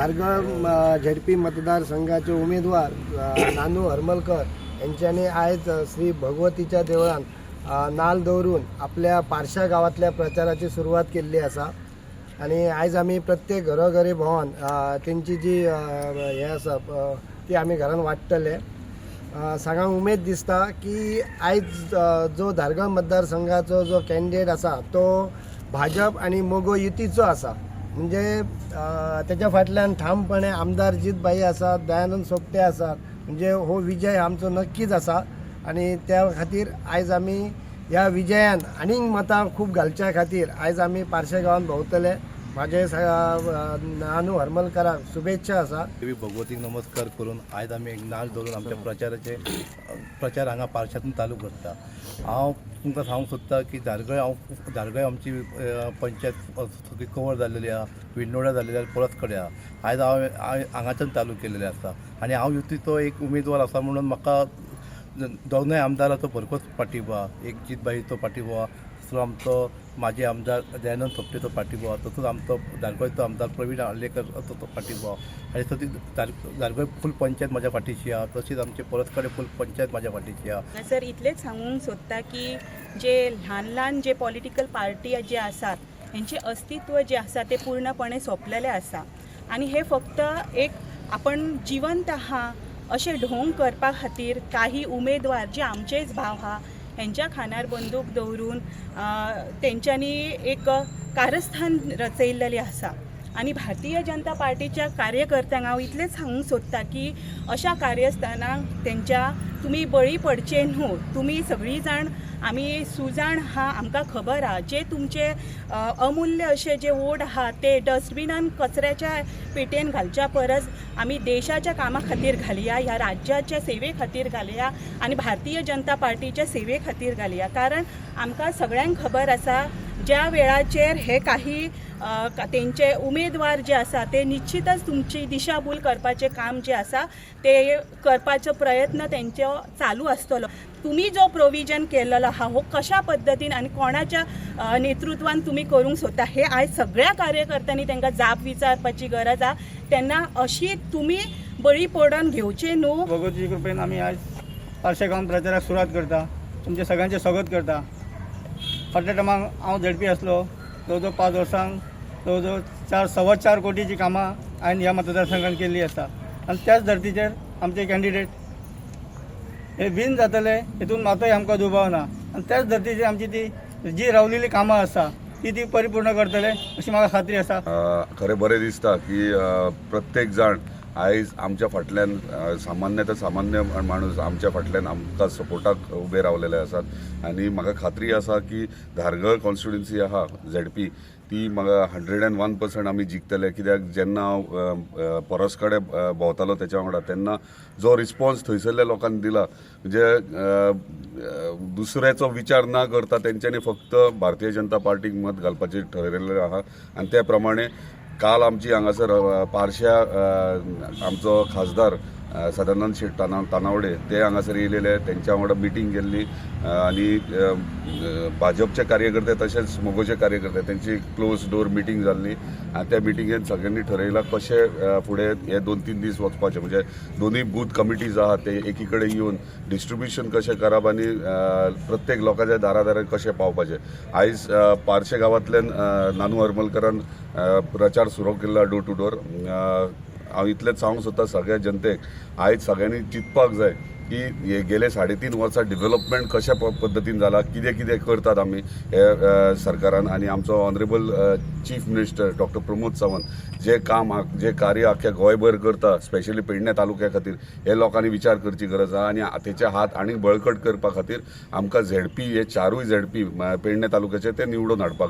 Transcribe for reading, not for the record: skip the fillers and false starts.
Dhargal ZP मतदारसंघाचे उमेदवार नानू हरमलकर यांच्यानी आयज श्री भगवतीच्या देवळान नाल दवरून आपल्या पारशा गांवांतल्या प्रचाराची सुरवात केल्ली आसा. आनी आयज आमी प्रत्येक घरोघरी भोंवन तेंची जी हें आसा ती आमी घरान वाडटले. सांगांक उमेद दिसता की आयज जो धारगळ मतदारसंघाचो जो कॅन्डिडेट आसा तो भाजप आनी मगो युतीचो आसा. म्हणजे तेच्या फाटल्यान ठामपणे आमदार जीतभाई आसात, दयानंद सोपटे आसात. म्हणजे हो विजय आमचो नक्कीच आसा आनी त्या खातीर आयज आमी ह्या विजयान आनीक मतां खूब घालच्या खातीर आयज आमी पार्शे गांवांत भोंवतले. म्हाजे नानू हरमलकराक शुभेच्छा आसा. देवी भगवतीक नमस्कार करून आयज आमी एक नाल दवरून आमच्या प्रचाराचे प्रचार हांगा पारशांतून चालू करता. हांव तुमकां सांगूंक सोदता की धारगळ हांव धारगळ आमची पंचायत सगळी कवर जाल्लेली आहा, विंडोडा जाल्लेली आहा, परत कडेन आहा. आयज हांव हांगाच्यान चालू केल्लेलें आसा आनी हांव युतीचो एक उमेदवार आसा म्हणून म्हाका दोनूय आमदाराचो भरपूर पाठिंबो आहा. एक जीतबाईचो पाठिंबो आहा, दुसरो आमचो माजी आमदार दयानंद सोपटेचो पाठिंबो आहा, तसोच आमचो धारगळचो आमदार प्रवीण आर्लेकर असो तो पाठिंबो आहा. आनी तशी धारगळ फूल पंचायत म्हाज्या फाटीशी आहा, तशीच आमचे परत कडेन फूल पंचायत म्हाज्या फाटीशी आहा. हांगासर इतलेंच सांगूंक सोदता की जे ल्हान ल्हान जे पॉलिटिकल पार्टी जे आसात हेंचें अस्तित्व जें आसा तें पूर्णपणे सोंपलेलें आसा आनी हे फक्त एक आपण जिवंत आहा अशें ढोंग करपा खातीर काही उमेदवार जे आमचेच भाव आहा हेंच्या खांदार बंदूक दवरून तेंच्यांनी एक कारस्थान रचयल्लेलें आसा. आनी भारतीय जनता पार्टीच्या कार्यकर्त्यांक हांव इतलेंच सांगूंक सोदता की अशा कार्यस्थानांक तेंच्या तुमी बळी पडचे न्हू. तुमी सगळीं जाण आमी सुजाण आहा, आमकां खबर आहा जे तुमचे अमूल्य अशे जे वोट आहा ते डस्टबिनान कचऱ्याच्या पेटयेन घालच्या परस आमी देशाच्या कामा खातीर घालया, ह्या राज्याच्या सेवे खातीर घालया आनी भारतीय जनता पार्टीच्या सेवे खातीर घालया. कारण आमकां सगळ्यांक खबर आसा ज्या वेळाचेर हे काही तेंचे उमेदवार जे आसा ते निश्चितच तुमची दिशाभूल करपाचें काम जें आसा ते करपाचो प्रयत्न तेंचो चालू आसतलो. तुमी जो प्रोविजन केलेलो आहा हो कशा पद्दतीन आनी कोणाच्या नेतृत्वान तुमी करूंक सोदता हे आयज सगळ्या कार्यकर्त्यांनी तांकां जाप विचारपाची गरज आहा. तेन्ना अशी तुमी बळी पडोन घेवचे न्हू. भगवतीच्या कृपेन आमी आयज पार्शे गांवांत प्रचाराक सुरवात करता. तुमचे सगळ्यांचे स्वागत करता. फाटल्या टायमाक हांव झेडपी आसलो, जवळ जवळ 5 वर्सांक जवळ जवळ 4-4.25 कोटीची कामां हांवें ह्या मतदारसंघात केल्ली आसा आनी त्याच धर्तीचेर आमचे कॅन्डिडेट हे विन जातले हितून मातूय आमकां दुबाव ना. आनी त्याच धर्तीचेर आमची ती जी रावलेली कामां आसा ती ती परिपूर्ण करतले अशी म्हाका खात्री आसा. खरें बरें दिसता की प्रत्येक जाण आयज आमच्या फाटल्यान सामान्य तर सामान्य माणूस आमच्या फाटल्यान आमकां सपोर्टाक उबे रावलेले आसात आनी म्हाका खात्री आसा की धारगळ कॉन्स्टिट्युन्सी आहा झेडपी ती म्हाका 101% आमी जिखतले. कित्याक जेन्ना हांव परस कडेन भोंवतालो तेच्या वांगडा तेन्ना जो रिस्पॉन्स थंयसरल्या लोकांनी दिला म्हणजे दुसऱ्याचो विचार ना करता तेंच्यांनी फक्त भारतीय जनता पार्टीक मत घालपाचें ठरयलेलें आहा. आनी त्या प्रमाणे काल आमची हांगासर पारश्या आमचो खासदार सदानंद शेट तानावडे ते हांगासर येयलेले, तेंच्या वांगडा मिटींग केल्ली आनी भाजपचे कार्यकर्ते तशेंच मगोचे कार्यकर्ते तेंची क्लोज डोर मिटींग जाल्ली आनी त्या मिटिंगेन सगळ्यांनी ठरयलां कशें फुडें हे 2-3 दीस वचपाचे. म्हणजे दोनूय बूथ कमिटीज आहा ते एकी कडेन येवन डिस्ट्रिब्युशन कशें करप आनी प्रत्येक लोकांच्या दारा दारार कशें पावपाचें. आयज पार्शे गांवांतल्यान नानू हरमलकरान प्रचार सुरू केल्लो डोर टू डोर. हांव इतलेंच सांगूंक सोदता सगळ्या जनतेक, आयज सगळ्यांनी चिंतपाक जाय की हे गेले 3.5 वर्सां डिवेलपमेंट कशा पद्दतीन जाला, कितें कितें करतात आमी हे सरकारान आनी आमचो honourable chief minister doctor Pramod Sawant जे काम जे कार्य आख्या गोंयभर करता स्पेशली पेडणे तालुक्या खातीर हे लोकांनी विचार करची गरज आहा. आनी तेचे हात आनीक बळकट करपा खातीर आमकां झेडपी हे 4 झेडपी पेडणे तालुक्याचे ते निवडून हाडपाक जाय.